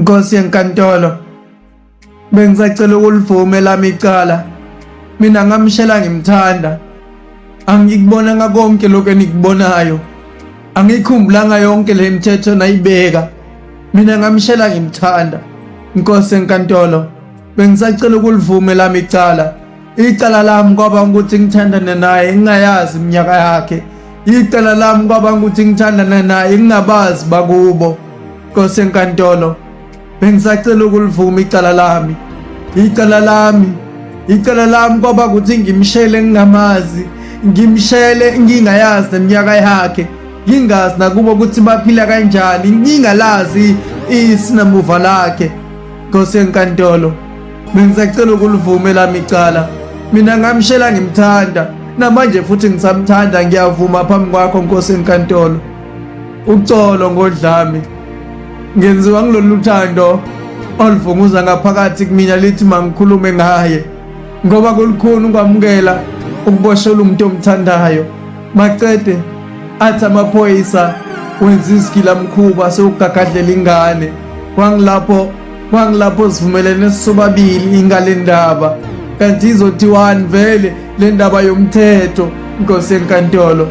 Nkosi yenkantolo, bengisacela ukulivuma elami icala. Mina ngamshela ngimthanda. Angikubonanga konke lokhu enikubonayo. Angikhumbulanga yonke le mithetho nayibeka. Mina ngamshela ngimthanda. Nkosi yenkantolo, bengisacela ukulivuma elami icala. Icala lami kwaba ukuthi ngithandane naye ngingayazi iminyaka yakhe. Icala lami kwaba ukuthi ngithandane naye ngingabazi bakubo. Nkosi enkantolo, bengisacela ukulivuma icala lami. Icala lami, icala lami kwaba ukuthi ngimshele ngingamazi, ngimshele ngingayazi neminyaka yakhe. Ngingazi nakubo ukuthi baphila kanjani, ngingalazi isinamuva lakhe. Nkosi enkantolo, Bengisacela ukulivuma elami icala. Mina ngamshela ngimthanda. Namanje futhi ngisamthanda ngiyavuma phambi kwakho Nkosi enkantolo. Uxolo ngodlame. Ngenziwa ngilolu thando oluvunguza ngaphakathi kumina lithi mangikhulume ngaye. Ngoba kulukhuni ukwamukela ukuboshelwa umuntu omthandayo. Maqede athi amaphoyisa wenza izigilamkhuba sewugagadlela ingane. Kwangilapho Kwangilapho sivumelene sobabili ingale ndaba kanti izothiwani vele le ndaba yomthetho nkosi yenkantolo.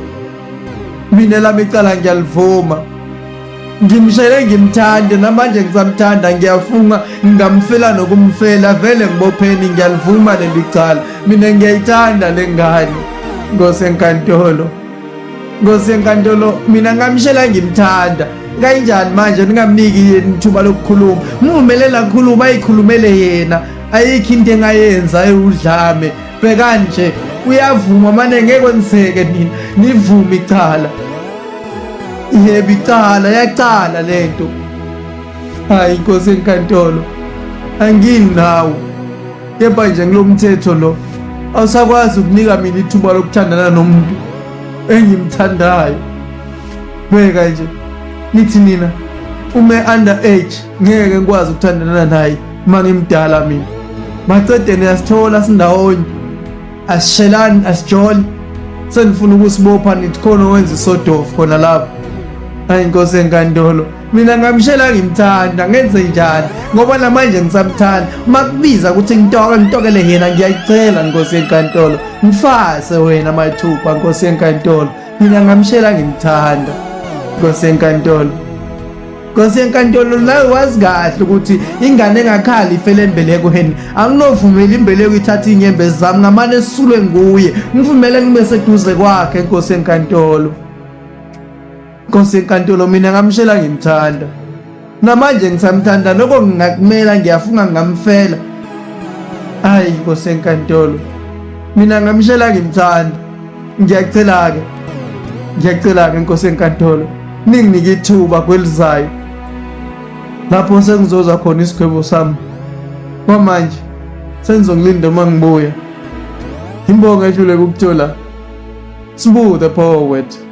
Mina lami icala ngiyalivuma. Ngimshele ngimthande namanje ngisamthanda ngiyafunga ngingamfela nokumfela vele ngibopheni ngiyalivuma leli cala. Mina ngiyayithanda le ngane nkosi yenkantolo. Nkosi yenkantolo mina ngamshela ngimthanda kanjani manje ningamniki yena ithuba lokukhuluma mvumelele akhuluma ayikhulumele yena ayikho into engayenza ewudlame bhekani nje uyavuma mane ngeke kwenzeke nina nivume icala yebo icala yacala lento hayi inkosi enkantolo anginawo kepha nje ngilomthetho lo awusakwazi ukunika mina ithuba lokuthandana nomuntu engimthandayo bheka nje nithi nina ume under age ngeke ngikwazi ukuthandana naye uma ngimdala mina macede niyasithola sindawonye asishelani asijoli senifuna ukusibopha nithi khona owenza isodofu khona lapho hayi inkosi enkantolo mina ngamshela ngimthanda ngenze njani ngoba namanje ngisamthanda uma kubiza ukuthi ngitoke ngitokele yena ngiyayicela nkosi yenkantolo ngifase wena mathupha nkosi yenkantolo mina ngamshela ngimthanda nkosi yenkantolo Nkosi yenkantolo nawe wazi kahle ukuthi ingane engakhali ifele embelekweni anginovumela imbeleko ithathe inyembezi zami ngamane esulwe nguye ngivumele ngibe seduze kwakhe nkosi yenkantolo Nkosi yenkantolo mina ngamshela ngimthanda. Namanje ngisamthanda noko ngingakumela ngiyafunga ngingamfela. Hayi Nkosi yenkantolo. Mina ngamshela ngimthanda. Ngiyacela ke. Ngiyacela ke Nkosi yenkantolo. Ninginike ithuba kwelizayo. Lapho sengizozwa khona isigwebo sami. Kwamanje senizongilinda uma ngibuya. Imbongo ehluleka ukuthola. Sibu the poet.